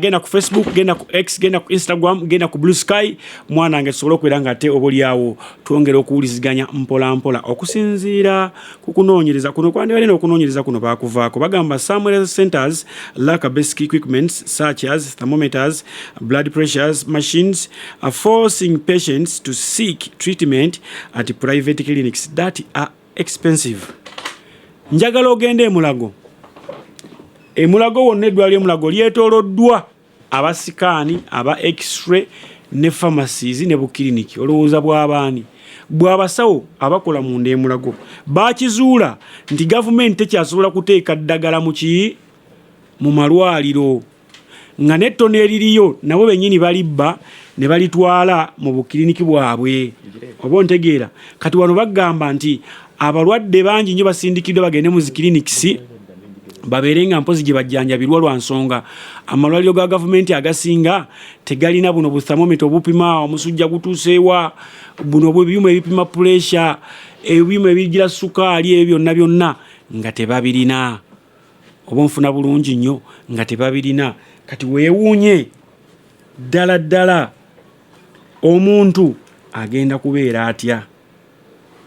Genda ku Facebook, genda ku X, genda ku Instagram, genda ku Blue Sky, mwana wange, tusobole okubeera nga ate oba oliawo twongera okuwuliziganya mpola mpola. Okusinziira ku kunoonyereza kuno, kwandibadde n'okunoonyereza kuno bakuvaako, bagamba some health centers lack basic equipments such as thermometers, blood pressures machines, are forcing patients to seek treatment at private clinics that are expensive. Njagala ogende Emulago. Emulago wonna, eddwaliro Emulago lyetooloddwa aba scan, aba X-ray ne pharmacies ne bukiriniki. Olowooza bw'abaani? Bw'abasawo abakola munda Emulago. Bakizuula nti gavumenti tekyasobola kuteeka ddagala muki mu malwaliro, nga n'ettono eririyo nabo bennyini balibba ne balitwala mu bukiriniki bwabwe. Oba ontegeera? Kati wano bagamba nti abalwadde bangi nnyo basindikiddwa bagende mu ziclinics babeere nga mpozi gye bajjanjabirwa, lwa nsonga amalwaliro ga gavumenti agasinga tegalina buno buthermometer obupima omusujja gutuuseewa, buno ebyuma ebipima pressure, ebyuma ebigira sukaali, ebyo byonna byonna nga tebabirina. Oba onfuna bulungi nnyo? Nga tebabirina. Kati weewuunye ddala ddala, omuntu agenda kubeera atya,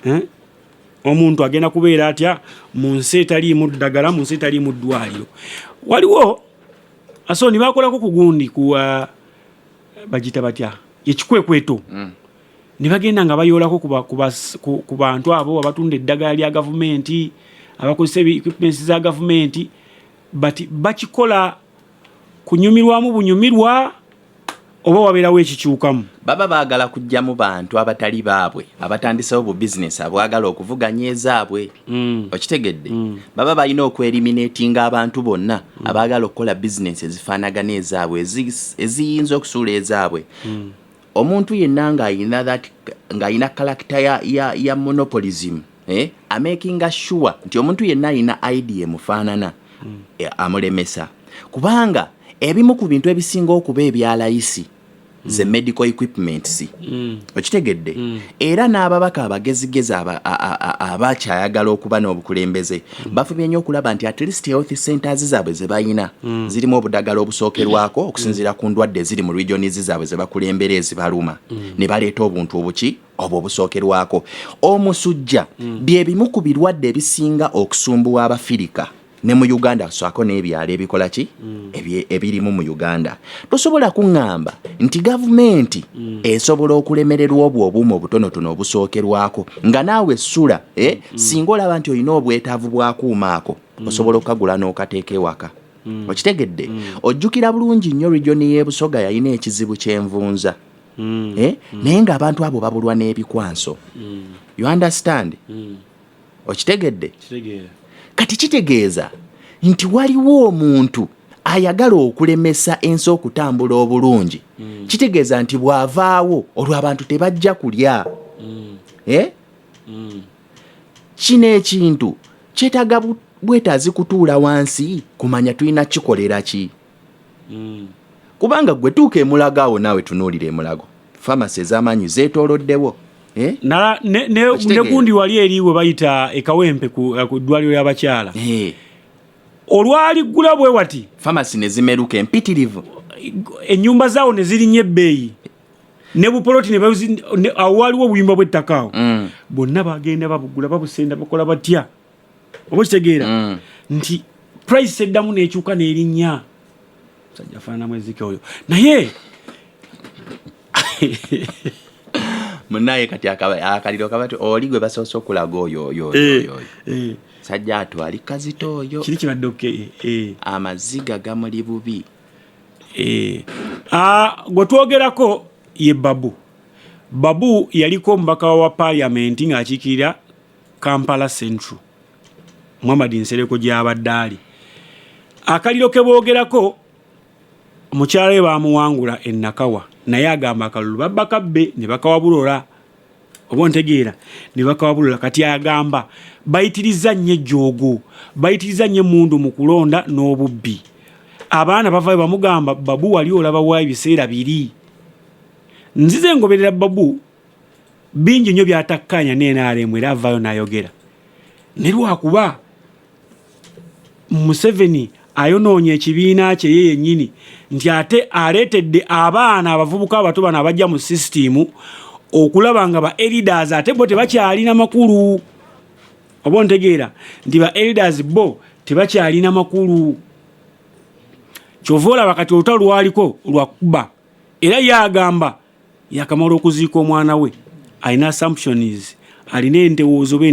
eh? Omuntu agenda kubeera atya mu nsi etaliimu ddagala, mu nsi etaliimu ddwaliro? Waliwo asoni bakolako ku gundi ku bagita batya, ekikwekweto. Ne bagenda nga bayoolako ku bantu abo abatunda eddagala lya gavumenti, abakozesa equipments za gavumenti. But bakikola kunyumirwamu bunyumirwa oba wabeerawo ekikyukamu? Baba baagala kugyamu bantu abatali baabwe abatandisewo bu bizinesi abwagala okuvuganya ezaabwe. Okitegedde? Baba balina okweliminatinga abantu bonna abaagala okukola bizinesi ezifaanagana ezaabwe, eziyinza okusuula ezaabwe. Omuntu yenna ng'ayina character ya monopolism, eh? Amakinga sure nti omuntu yenna ayina idea emufaanana, amulemesa, kubanga ebimu ku bintu ebisinga okuba ebyalayisi ze medical equipments. Okitegedde? Era n'ababaka abagezigezi abakyayagala okuba n'obukulembeze bafubye nnyo okulaba nti at least health centers zaabwe ze bayina zirimu obudagala obusookerwako okusinziira ku ndwadde eziri mu regions zaabwe ze bakulembera ezibaluma. Ne baleeta obuntu obuki obwo obusookerwako. Omusujja bye bimu ku birwadde ebisinga okusumbuwa Abafirika ne mu Uganda, swako n'ebyalo ebikola ki ebirimu mu Uganda. Tosobola kuŋŋamba nti gavumenti esobola okulemererwa obwo obuuma obutonotono obusookerwako nga naawe essula, eh? Singa olaba nti olina obwetaavu bwakuuma ako, osobola okukagula n'okateeka ewaka. Okitegedde? Ojjukira bulungi nnyo region y'Ebusoga yalina ekizibu ky'envunza, eh? Naye ng'abantu abo babulwa n'ebikwanso. You understand? Okitegedde? Kati kitegeeza nti waliwo omuntu ayagala okulemesa ensi okutambula obulungi. Kitegeeza nti bw'avaawo olwo abantu tebajja kulya. Eh? Kino ekintu kyetaaga bwetaazi kutuula wansi kumanya tulina kikolera ki. Kubanga gwe tuuka Emulago awo naawe tunuulira Emulago, pharmacy ez'amaanyi zeetooloddewo. Eh? Ne gundi wali eri we bayita Ekawempe ku ddwaliro ly'abakyala, eh. Olwaliggula bwe wati, pharmacy ne zimeruka empitirivu. Ennyumba zaawo ne zirinnya ebbeeyi ne bupoloti, awo waliwo obuyumba bw'ettaka awo, bonna bagenda babugula, babusenda, bakola batya. Oba okitegeera nti price eddamu n'ekyuka n'erinnya? Musajja afaananamu ezike oyo, naye Munaye, kati akaliro kabati oli gwe basoose okulaga oyo oyo oyo oyo sajja atwali kazito oyo. Kiri kibadde okay. Amaziga gamuli bubi. Ah, gwe twogerako ye Babu. Babu yaliko omubaka wa paliamenti ng'akiikirira Kampala Central, Muhammad Nsereko gy'abadde ali. Akaliro ke boogerako, mukyala we bamuwangula enakawa, naye agamba akalulu babba kabbe ne bakawabulola. Oba ontegeera? Ne bakawabulola. Kati agamba bayitiriza nnyo ejjoogo, bayitiriza nnyo emundu mu kulonda n'obubbi. Abaana bavayo bamugamba, "Babu, wali olaba wa ebiseera biri?" Nzize ngoberera Babu, bingi nnyo byatakkaanya ne NRM, era avaayo n'ayogera ne lwakuba Museveni. Ayonoonye ekibiina kye ye yennyini, nti ate aleetedde abaana abavubuka abato bano abajja mu sisitiimu okulaba nga ba elders ate bo tebakyalina makulu. Oba ontegeera nti ba elders bo tebakyalina makulu. Kyova olaba kati olutalo lwaliko lwakuba, era ye agamba yakamala okuziika omwana we, alina assumptions, alina endowooza oba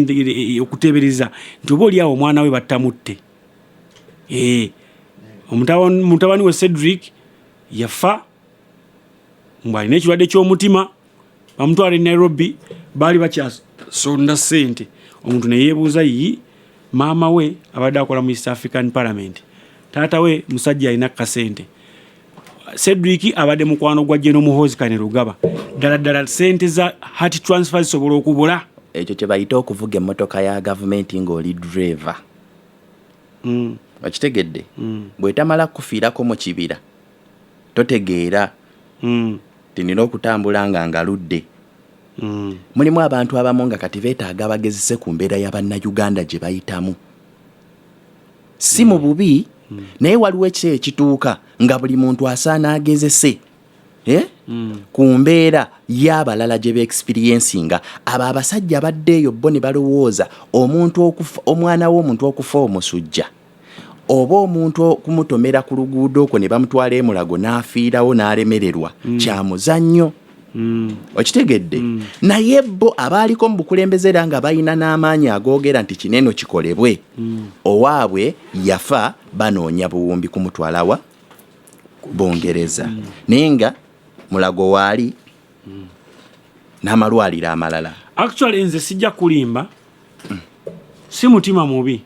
okuteebereza nti oba oliawo omwana we battamutte. Mutabani we Cedric yafa ng'alina ekirwadde ky'omutima, bamutwala e Nairobi, baali bakyasonda ssente. Omuntu ne yeebuuza, yi maama we abadde akola mu East African Parliament, taata we musajja alina kasente, Cedric abadde mukwano gwa General Muhoozi Kainerugaba, ddala ddala ssente za heart transfer zisobola okubula? Ekyo kye bayita okuvuga emmotoka ya gavumenti ng'oli driver. Okitegedde? Bw'etamala kufiirako mu kibira, totegeera tinina okutambula nga ngaludde. Mulimu abantu abamu nga kati beetaaga bagezese ku mbeera ya Bannayuganda gye bayitamu, si mu bubi, naye waliwo ekiseera ekituuka nga buli muntu asaana agezese, eh? Ku mbeera y'abalala gye beexperiencinga. Abo abasajja badde eyo bo ne balowooza omuntu okufa, omwana w'omuntu okufa omusujja, oba omuntu okumutomera ku luguudo okwo ne bamutwala emulago n'afiirawo n'alemererwa, kyamuzannyo. Okitegedde? Naye bo abaaliko mu bukulembeze era nga balina n'amaanyi agoogera nti kineno kikolebwe, owaabwe yafa, banoonya buwumbi kumutwala wa Bungereza, naye nga Mulago waali n'amalwaliro amalala. Actually, nze sijja kulimba, si mutima mubi,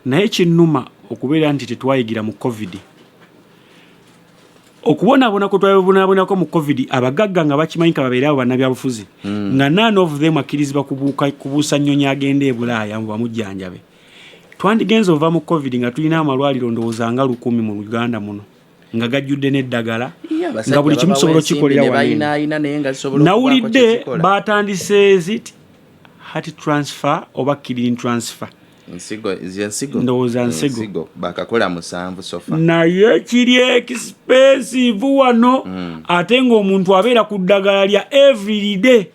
naye kinnuma okubeera nti tetwayigira mu COVID. Okubonaabona kwe twabonaabonako mu COVID, abagagga nga bakimanyi ka babeere abo bannabyabufuzi, nga none of them akkirizibwa kubuusa nnyonyi agenda e Bulaaya mbu bamujjanjabe. Twandigenza ova mu COVID nga tulina amalwaliro ndowooza nga 1000 mu Uganda muno, nga gajjudde n'eddagala, nga buli kimu tusobola okukikolera wano eno. Bayinaayina, naye nga zisobola okubaako Nawulidde kye zikola. Batandise zit heart transfer oba kidney transfer. Nsigo, ze nsigo. Ndowooza nsigo. Ensigo bakakola 7 so far. Naye kiri expensive wano, ate ng'omuntu abeera ku ddagala lya everyday,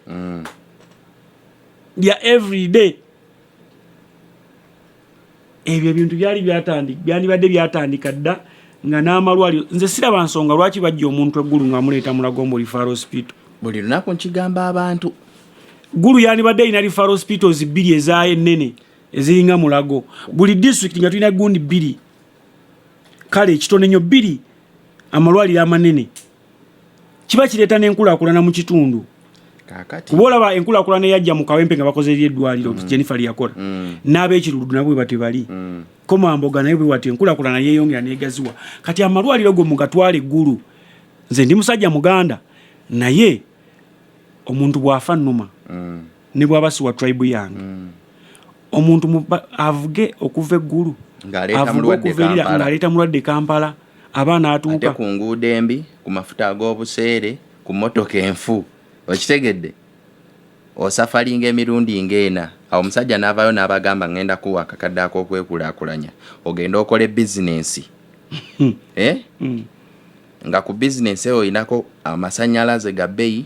lya everyday. Ebyo ebintu byali byandibadde byatandika dda nga n'amalwaliro. Nze siraba nsonga lwaki bajja omuntu eggulu nga amuleeta Mulago referral hospital. Buli lunaku nkigamba abantu. Gulu yandibadde erina referral hospitals bbiri ezaayo ennene eziringa Mulago. Buli district nga tulina gundi bbiri, kale ekitono ennyo bbiri, amalwaliro amanene. Kiba kireeta n'enkulaakulana mu kitundu. Kaakati Kuba olaba enkulaakulana eyajja mu Kawempe nga bakoze eri eddwaliro Jennifer lyakola, n'ab'Ekirundu nabo bwe batyo bali, Komamboga naye bwe batyo, enkulaakulana yeeyongera n'egaziwa. Kati amalwaliro go mugatwala eggulu. Nze ndi musajja Muganda, naye omuntu bw'afa nnuma, ne bw'aba si wa tribe yange. Omuntu avuge okuva eggulu, Ng'aleeta avuge mulwadde okuva erira, Kampala. Ng'aleeta mulwadde Kampala, abaana Ate atuuka ku nguudo embi, ku mafuta ag'obuseere, ku mmotoka enfu. Okitegedde? Osafalinga emirundi ng'ena. Awo omusajja n'avaayo n'abagamba, "Ŋŋenda kuwa akakadde ak'okwekulaakulanya ogende okole bizinensi." Eh? Nga ku bizinensi eyo olinako amasannyalaze ga bbeeyi,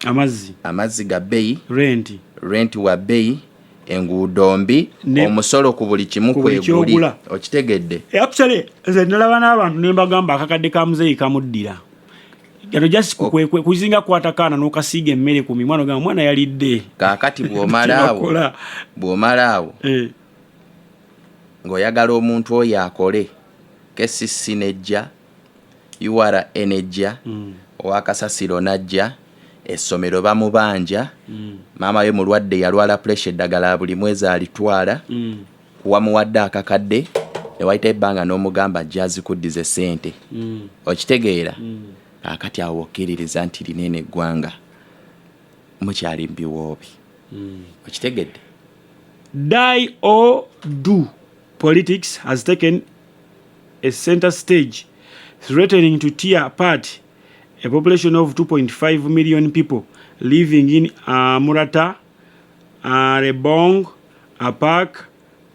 Amazzi, amazzi ga bbeeyi, renti, renti wa bbeeyi, enguudo mbi, omusolo ku buli kimu ku buli kweguli. ky'ogula. Okitegedde? Actually, nze nalaba n'abantu ne mbagamba akakadde ka muzeeyi kamuddira. Gano just kuzinga kwata kaana n'okasiiga emmere ku mimwa n'ogamba mwana yalidde. Kaakati bw'omala awo, Kyebakola. bw'omala awo ng'oyagala omuntu oyo akole, KCC nejja, URA nejja, owakasasiro najja, essomero bamubanja, maama we mulwadde, yalwala pressure, eddagala buli mwezi alitwala, wamuwadde akakadde ne wayita ebbanga n'omugamba ajja azikuddize ssente. Okitegeera? Kaakati awo okkiririza nti linene eggwanga mukyali mu biwoobi. Okitegedde? Die or do politics has taken a center stage, threatening to tear apart a population of 2.5 million people living in Amurata, Arebong, Apak,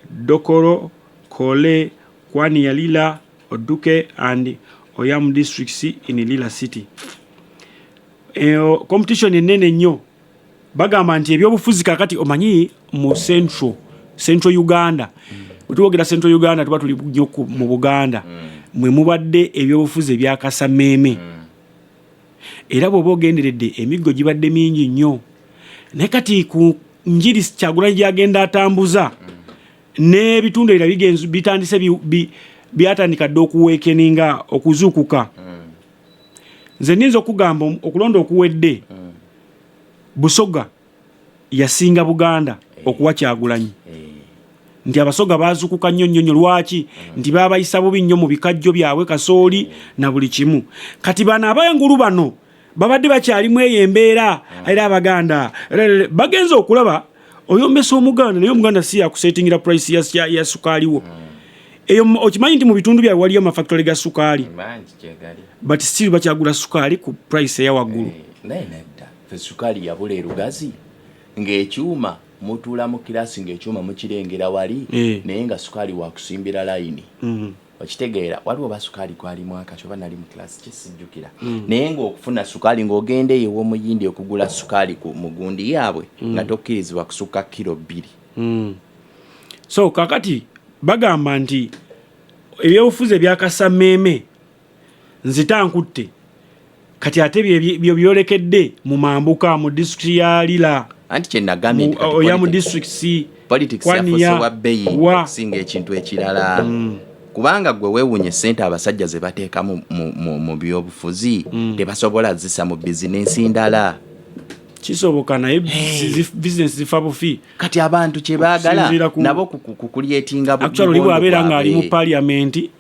Dokoro, Kole, Kwania, Lira, Oduke and Oyam districts in Lira City. Competition enene nnyo. Bagamba nti ebyobufuzi kakati omanyi mu central Uganda, bwe tuwogera Central Uganda tuba tuli nnyo mu Buganda, mwe mubadde ebyobufuzi ebyakasameeme. Era bw'oba ogenderedde emiggo gibadde mingi nnyo, naye kati ku njiri Kyagulanyi gyagenda atambuza n'ebitundu ebirala bitandise byatandika dde okuweekeninga, okuzuukuka. Nze nninza okugamba okulonda okuwedde, Busoga yasinga Buganda okuwa Kyagulanyi, nti Abasoga bazuukuka nnyo nnyo nnyo. Lwaki? Nti babayisa bubi nnyo mu bikajjo byabwe, kasooli na buli kimu. Kati bano ab'engulu bano babadde bakyalimu eyo embeera, era Abaganda bagenza okulaba oyombesa Omuganda, naye Omuganda si yakusetingira price ya sukaaliwo eyo. Okimanyi nti mu bitundu byabwe waliyo amafactory ga sukaali, but still bakyagula sukaali ku price eya waggulu. Naye nedda, fe sukaali yabula erugazi ng'ekyuma mutuula mu kirasi ng'ekyuma mukirengera wali, naye nga sukaali wakusimbira layini. Okitegeera, waliwo oba sukaali gwalimu akaki oba nali mu kilasi kisijjukira, naye ng'okufuna sukaali ng'ogenda eyo ew'omuyindi okugula sukaali ku mugundi yaabwe nga tokkirizibwa kusukka kilo 2. So kakati bagamba nti ebyobufuzi ebyakasameeme nzita nkutte, kati ate byo byolekedde mu mambuka mu disitulikiti ya Lira. Anti kyenagambye nti kati oya mu disitulikiti politics Kwania, yafuuse wa bbeeyi okusinga ekintu ekirala, kubanga gwe weewuunye sente abasajja ze bateeka mu byobufuzi, tebasobola zisa mu bizinensi ndala. Kisoboka, naye bizinesi zifa bufi. Kati abantu kye baagala Okusinziira nabo kukulyetinga Actually, oli bw'abeera ng'ali mu parliament,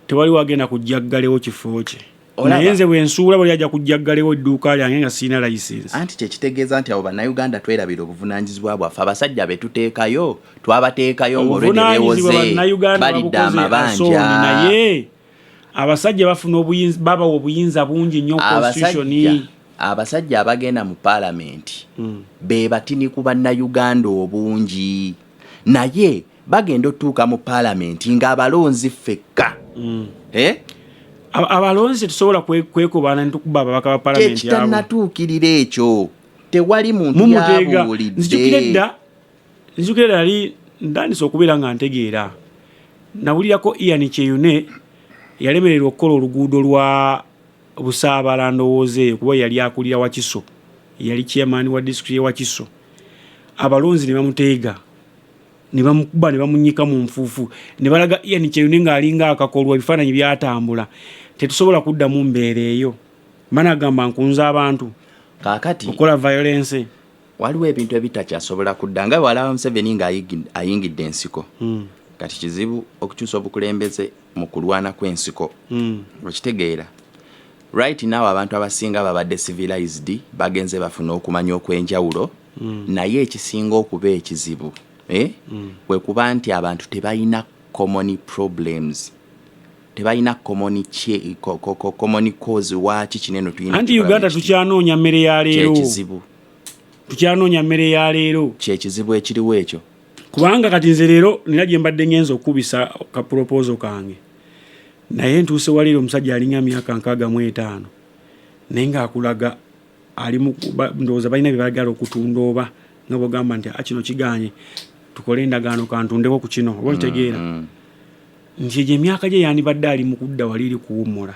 tewali wagenda kujja ggalewo kifo kye. Olaba? Naye nze bwensuula, bali ajja kujja ggalewo edduuka lyange nga sirina license. Anti kyekitegeeza nti abo Bannayuganda twerabira obuvunaanyizibwa bwaffe. Abasajja be tuteekayo, twabateekayo ng'olwedde Obuvunaanyizibwa beewoze Bannayuganda balidde babukoze, amabanja. Asooni, naye abasajja bafuna obuyinza, babawa obuyinza bungi nnyo constitution. Abasajja abagenda mu paalamenti be batini ku Bannayuganda obungi, naye bagenda otutuuka mu paalamenti ng'abalonzi ffekka. Eh? Abalonzi tetusobola kwekubaana netukuba ababaka ba palamenti abo. Kyekitannatuukirira ekyo, tewali muntu Mumuteega. yabuulidde. Nzijukira edda nali ntandise okubeera nga ntegeera, nawulirako Ian Kyeyune yalemererwa okukola oluguudo lwa Busaabala, ndowooza eyo kuba yali akulira Wakiso, yali chairman wa disitulikiti ye Wakiso. Abalonzi ne bamuteega ne bamukuba ne bamunyika mu nfuufu, ne balaga Ian Kyeyune ng'alinga akakolwa, ebifaananyi byatambula. Tetusobola kuddamu mbeera eyo. Mana agamba nkunze abantu Kaakati okukola violence. Waliwo ebintu ebitakyasobola kudda, nga bwalaba Museveni nga ayingidde ensiko. Kati kizibu okukyusa obukulembeze mu kulwana kw'ensiko. Okitegeera, right now abantu abasinga babadde civilized, bagenze bafuna okumanya okw'enjawulo, naye ekisinga okuba ekizibu, eh? Kwe kuba nti abantu tebalina common problems, tebalina common cause. Waaki kineno tulina Anti kukikola Uganda bwe kiti. Tukyanoonya mmere ya leero. Kyekizibu. Tukyanoonya mmere ya leero. Kyekizibu ekiriwo ekyo. Kubanga kati nze leero nina gye mbadde ngenza okukubisa ka proposal kange, naye ntuuse waliiro omusajja alinga myaka 65, naye ng'akulaga ali mu ndowooza balina bye baagala okutunda, oba nga bwogamba nti, "Ah, kino kiganye, tukole endagaano kantundeko ku kino," oba okitegeera nti egyo emyaka gye yandibadde ali mu kudda wali eri kuwummula,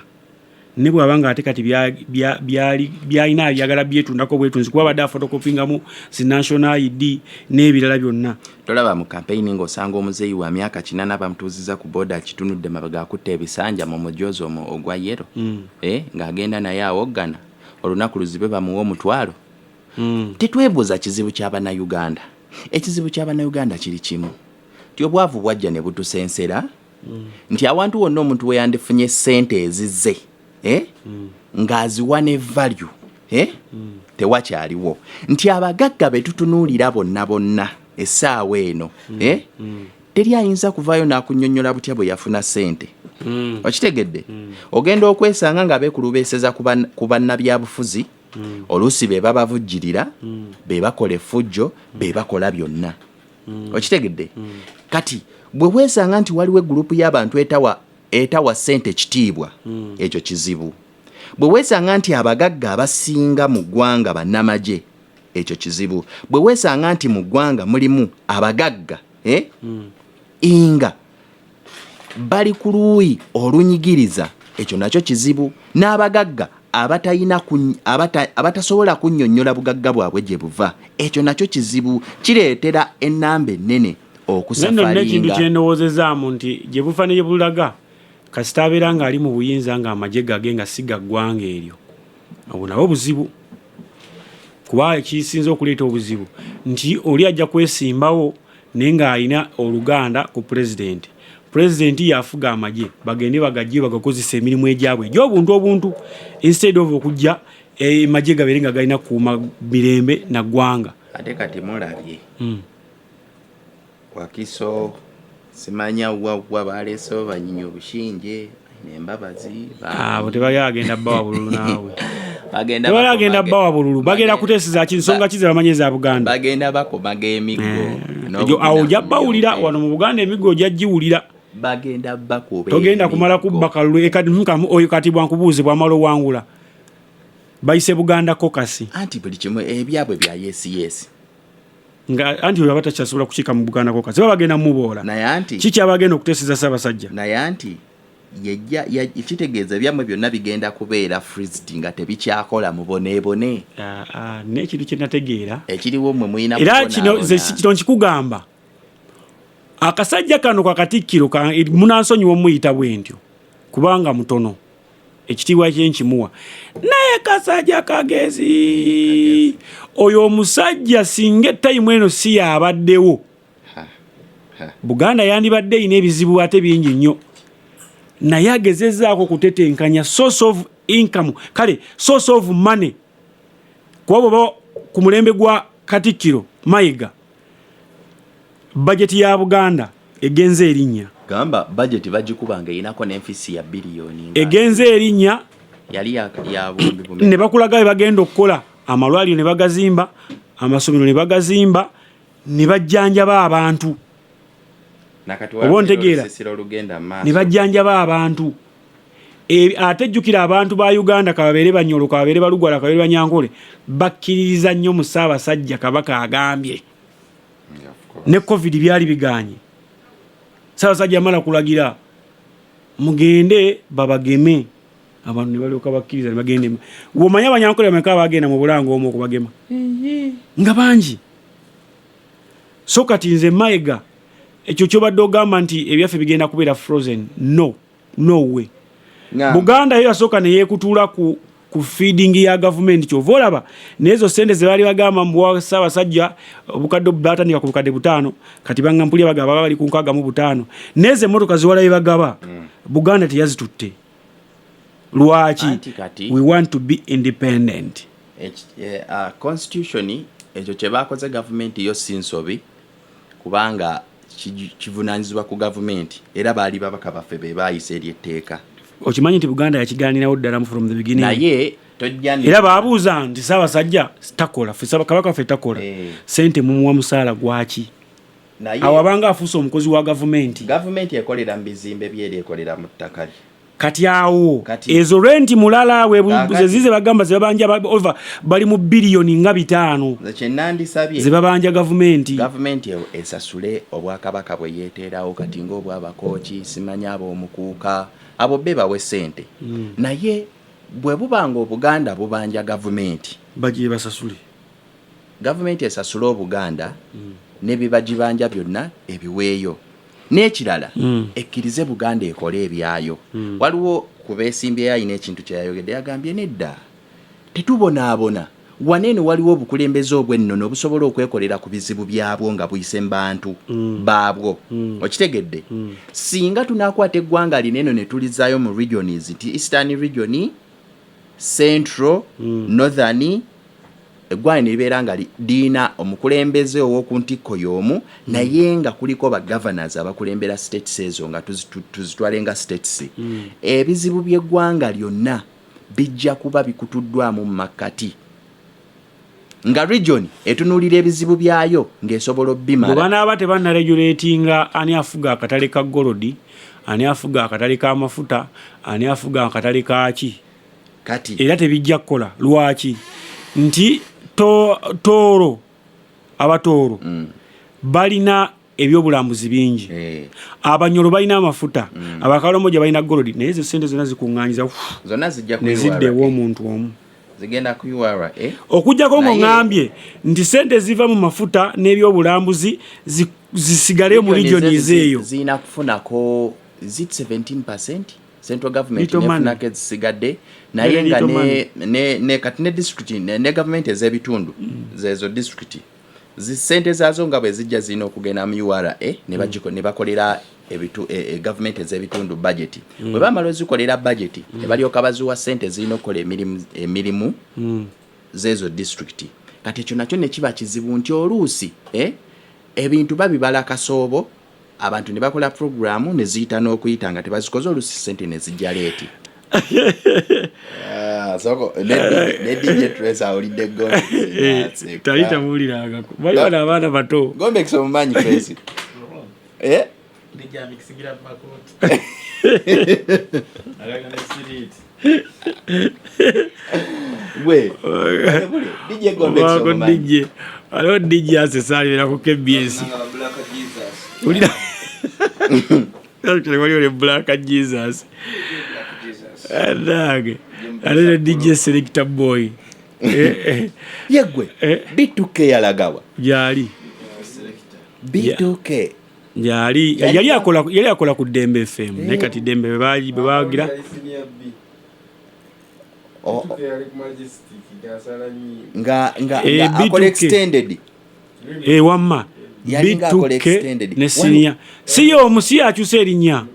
ne bw'aba nga ate kati byalina abyagala byetundako bwetunzi, kuba abadde afotokopingamu zi national ID n'ebirala byonna. Tolaba mu kampeyini ng'osanga omuzeeyi wa myaka 80 bamutuuziza ku booda, akitunudde mabega, akutta ebisanja mu mujoozi ogwa yellow, eh, ng'agenda naye awoggana olunaku luzibe bamuwe 1000. Tetwebuuza kizibu ky'Abannayuganda. Ekizibu ky'Abannayuganda kiri kimu, nti obwavu bwajja ne butusensera, nti awantu wonna omuntu we yandifunye ssente ezize, eh? Ng'aziwa ne value, eh? Tewakyaliwo, nti abagagga be tutunuulira bonna bonna essaawa eno, eh? Teri ayinza kuvaayo n'akunnyonnyola butya bwe yafuna ssente. Okitegedde, ogenda okwesanga nga beekulubeeseza ku bannabyabufuzi, oluusi be babavujjirira, be bakola effujjo, be bakola byonna. Okitegedde? Kati bwe weesanga nti waliwo egurupu y'abantu etawa ssente kitiibwa, ekyo kizibu. Bwe weesanga nti abagagga abasinga mu ggwanga bannamagye, ekyo kizibu. Bwe weesanga nti mu ggwanga mulimu abagagga nga bali ku luuyi olunyigiriza, ekyo nakyo kizibu. N'abagagga abatayina abatasobola kunnyonnyola bugagga bwabwe gye buva, ekyo nakyo kizibu. Kireetera ennamba ennene Nze nno nina ekintu okusufferinga. Kyendowoozezaamu nti gye buva ne gye bulaga, kasita abeera ng'ali mu buyinza ng'amagye gage nga si ga ggwanga eryo, obwo nabwo buzibu, kuba ekisinza okuleeta obuzibu nti oli ajja kwesimbawo naye ng'alina oluganda ku pulezidenti. Pulezidenti yafuga amagye, bagende bagajje bagakozesa emirimu egyabwe egy'obuntu obuntu, instead of okujja amagye gabeere nga galina kukuuma mirembe na ggwanga. Ate kati mulabye Wakiso, simanya wawa baleesewo banyinya obushinje nembabazi. Abo tebali agenda bawa bululu naawe. Bagenda Tebali agenda bawa bululu. Bagenda kuteeseza ki? Nsonga ki ze bamanyi eza Buganda? Bagenda bakomaga emiggo. Egyo awo ojja bawulira wano mu Buganda, emiggo ojja giwulira. Bagenda bakuba. Togenda kumala kubba kalulu. Kati oyo kati bwankubuuze, bwamala owangula, bayise Buganda Caucus. Anti buli kimu ebyabwe bya yes yes. Nga anti oyo aba takyasobola kukiika mu Buganda Caucus, baba bagenda muboola. Naye anti Kiki abagenda okuteeseza Ssaabasajja? Naye anti yejja kitegeeza ebyammwe byonna bigenda kubeera freezed nga tebikyakola, muboneebone. Ah, ah, n'ekintu kye nategeera ekiriwo mmwe mulina era kino nze kubonaabona. Kino nkikugamba, akasajja kano kakatikkiro munansonyiwa omuyita bwe ntyo kubanga mutono, ekitiibwa kye nkimuwa, naye kasajja kagezi. Oyo omusajja singa etayimu eno si yabaddewo, Buganda yandibadde erina ebizibu ate bingi nnyo, naye agezezaako kutetenkanya source of income, kale source of money, kuba bwoba ku mulembe gwa Katikkiro Mayiga, bajeti ya Buganda egenze erinnya. Gamba budget bagikuba nga erinako n'enfisi ya biliyoni egenze erinnya. Yali ya buwumbi bumeka? Ne bakulaga bwe bagenda okukola amalwaliro ne bagazimba, amasomero ne bagazimba, ne bajjanjaba abantu. Nakati Oba ontegeera? Olusisira olugenda mu maaso. Ne bajjanjaba abantu. Ate jjukira, abantu ba Uganda, kababeere Banyolo, kababeere Balugwala, kababeere Banyankole, bakkiririza nnyo mu Ssaabasajja Kabaka. Agambye Yeah, of course. Ne COVID byali biganye, Ssaabasajja amala kulagira mugende babageme, abantu ne balyoka bakkiriza ne bagenda. Womanyi Abanyankole bameka bagenda mu Bulango omwo okubagema? Nga bangi. So kati nze Mayiga, ekyo kyobadde ogamba nti ebyaffe bigenda kubeera frozen, no, no way. Buganda yo yasooka neyeekutuula ku feeding ya gavumenti. Kyova olaba nezo sente ze baali bagamba mbuwa Ssaabasajja, obukadde batandika ku bukadde 5, kati bangampulya bagaba baba bali ku 65. Nezo emmotoka ziwalayo bagaba, Buganda teyazitutte. Lwaki? Anti kati We want to be independent. Constitution ekyo kye bakoze gavumenti yo si nsobi, kubanga kivunaanyizibwa ku gavumenti, era baali babaka baffe be baayisa eri etteeka. Okimanyi nti Buganda yakiganirawo ddala from the beginning? Naye tojja Era babuuza nti Ssaabasajja takola, ffe Kabaka ffe takola, sente mumuwa musaala gwaki? Naye Awo abanga afuuse omukozi wa gavumenti. Gavumenti ekolera mu bizimbe byeri, ekolera mu ttaka lye. Kati awo Kati ezo renti mulala Kaakati zezize bagamba zebabanja over bali mu biliyoni nga 500 Nze kyenandisabye, zebabanja gavumenti. Gavumenti eyo esasule obwakabaka bwe yeeteerawo kati, ng'obwabakooki, simanyi ab'omukuuka, abo be bawe ssente. Naye bwe buba nga Obuganda bubanja gavumenti, Bagiye basasule. Gavumenti esasule Obuganda ne bibagibanja byonna ebiweeyo. N'ekirala, ekkirize Buganda ekole ebyayo. Waliwo ku beesimbyeyo alina ekintu kye yayogedde, yagambye nedda, tetubonaabona wano, eno waliwo obukulembeze obw'ennono obusobola okwekolera ku bizibu byabwo nga buyise mu bantu baabwo. Okitegedde? Singa tunaakwata eggwanga lino eno ne tulizaayo mu regions, nti Eastern Region, Central, Northern, eggwanga ne libeera nga liina omukulembeze ow'oku ntikko y'omu, naye nga kuliko ba governors abakulembera states ezo, nga tuzitwale nga states, ebizibu by'eggwanga lyonna bijja kuba bikutuddwamu mu makkati. Nga region etunuulira ebizibu byayo ng'esobola Bwe obbimala. banaaba tebannaregulatinga ani afuga akatale ka gold, ani afuga akatale k'amafuta, ani afuga akatale kaaki, Kati era tebijja kukola. Lwaki? Nti Tooro, Abatooro balina ebyobulambuzi bingi, Abanyoro balina amafuta, Abakalamoja balina gold, naye ezo sente zonna zikuŋŋanyiza zonna zijja ku ne zidda URA. ew'omuntu omu. Zigenda ku URA. Okuggyako Naye- ng'oŋŋambye nti sente ziva mu mafuta n'ebyobulambuzi zisigale mu Region regions ezo eyo. Zirina kufunako, is it 17% central government Little money. nefunako ezisigadde, naye Very nga little ne kati ne district ne government ez'ebitundu zezo district sente zaazo nga bwe zijja zirina okugenda mu URA ne bakolera government ez'ebitundu budget. Bwe bamala ozikolera budget, ne balyoka baziwa sente zirina okukola emirimu zezo district. Kati ekyo nakyo ne kiba kizibu nti oluusi ebintu babibala kasoobo, abantu ne bakola programu ne ziyita n'okuyita nga tebazikoze, oluusi sente ne zijja late. Ah, soko ne DJ Trace awulidde Gombe. Tali tamuwulirangako, bali bano abaana bato. Gombe omumanyi Trace? Eh? DJ amixingira mu makooti. Agagenda ne street. Gwe DJ Gombe Waako omumanyi? DJ, waliwo DJ asesa alibeera ku KBS. Nga Black Jesus. Wulira. Actually, waliwo ne Black Jesus. Black Jesus. Anange ate ne DJ Selector Boy. Eh, eh, Yeggwe Eh. B2K yalagawa? Gyali. Selector. B2K. Gyali, yali akola ku Dembe FM, naye kati Dembe bwe bagira Yali senior B. Oh, Yali ku Majestic ng'asala nnyimba. nga Eh, nga akola B2K. extended. Eh, wamma. Yalinga akola B2K extended. ne senior si y'omu, si akyusa erinnya.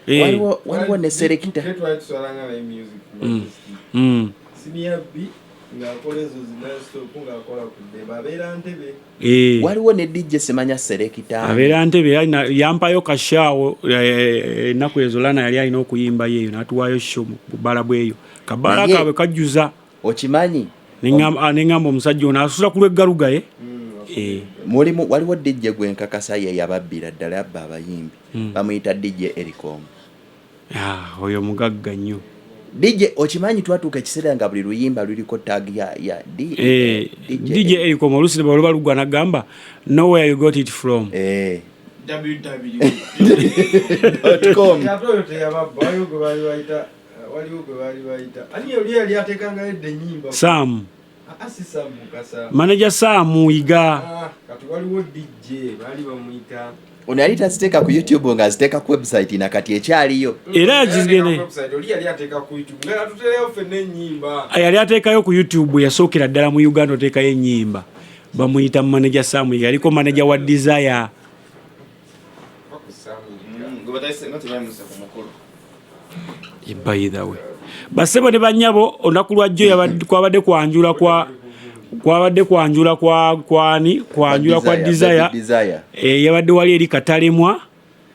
Eh, Waliwo ne selector. B2K twali tusalanga naye music ku Majestic. Senior B ng'akola ezo zi non-stop, ng'akola ku Ddembe, abeera Ntebe. Eh. Waliwo ne DJ simanya selector. Abeera Ntebe, yampayo kashaawo ennaku ezo Lana yali alina okuyimbayo eyo, n'atuwaayo show mu bubala bweyo, kabaala kaabwe kajjuza. Okimanyi Neŋŋamba omusajja ono asusula ku lw'eggalugaye. Eh, mulimu, waliwo DJ gwenkakasa ye yababbira ddala, yabba abayimbi, bamuyita DJ Ericom. Ah, oyo mugagga nnyo. DJ, okimanyi twatuuka ekiseera nga buli luyimba luliko tag ya Eh, DJ Ericom, oluusi ne luba lugwa nagamba, "Know where you got it from." Eh, www dot com. Ate oyo teyababba, waliwo gwe baali bayita ani oli yali ateekangayo edda ennyimba? Sam. Ah, si Sam Mukasa. Manager Sam Yiga. Ah, kati waliwo DJ baali bamuyita Ono yali taziteeka ku YouTube, nga aziteeka ku website, nakati ekyaliyo. Era Yali ateeka yagizigene. ku website, oli yali ateeka ku YouTube nga atutereyo ffenna ennyimba. Yali ateekayo ku YouTube, yasookera ddala mu Uganda oteekayo ennyimba. Bamuyita manager Sam Yiga, yaliko manager wa Desire. Va ku Sam Yiga. Gwe batayise nga tebamusa ku mukolo. By the way, basebo ne banyabo, olunaku lwajjo kwabadde kwanjula kwa kwani, kwanjula kwa Desire. Baby Desire. Eh, yabadde wali eri Katalemwa,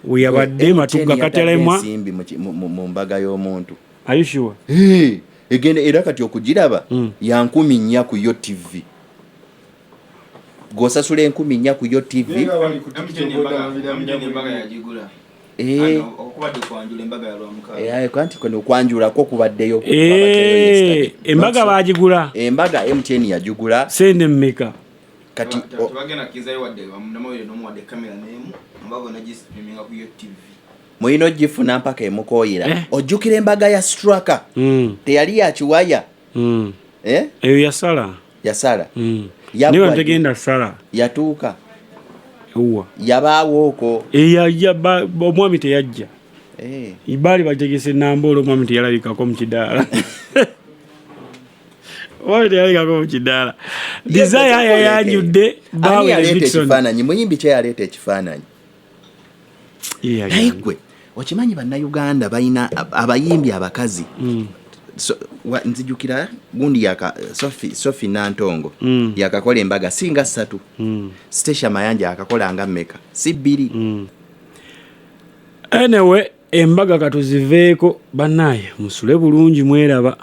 we yabadde Matugga. MTN yatadde Katalemwa. ensimbi mu mbaga y'omuntu. Are you sure? Hey, egenda era kati okugiraba ya 4,000 ku yo TV, gw'osasula 4,000 ku yo TV. Naye nga bali ku MTN TikTok embaga, MTN embaga yagigula. Eh, Okubadde kwanjula embaga ya Lwamukaaga. Eh, anti kuno okwanjulako kubaddeyo. Eh, embaga bagigula? Embaga MTN yagigula. Sente mmeka? Kati Tebagenda kizayo wadde namawulire n'omu, wadde kamera n'emu, embaga onagistreaminga ku yo TV. Mulina ogifuna mpaka emukooyera. Eh. Ojjukira embaga ya Straka? Teyali yakiwaya? Eh? Eyo yasala. Yasala. Naye bano tegenda sala. Yatuuka. Uwa. Yabaawo okwo. Omwami teyajja. Eh. Baali bategese Namboole, omwami teyalabikako mu kidaala. Omwami teyalabikako mu kidaala. Desire yayanjudde Ani baawe yaleeta Levixone. ekifaananyi? Muyimbi ki yaleeta ekifaananyi? Ye yali Naye ani? gwe okimanyi Bannayuganda balina abayimbi abakazi. So, nzijukira gundi yaka Sophie Nantongo yakakola embaga singa ssatu. Stecia Mayanja akakola nga mmeka? Si bbiri? Anyway, embaga katuziveeko. Bannaaye, musule bulungi, mweraba.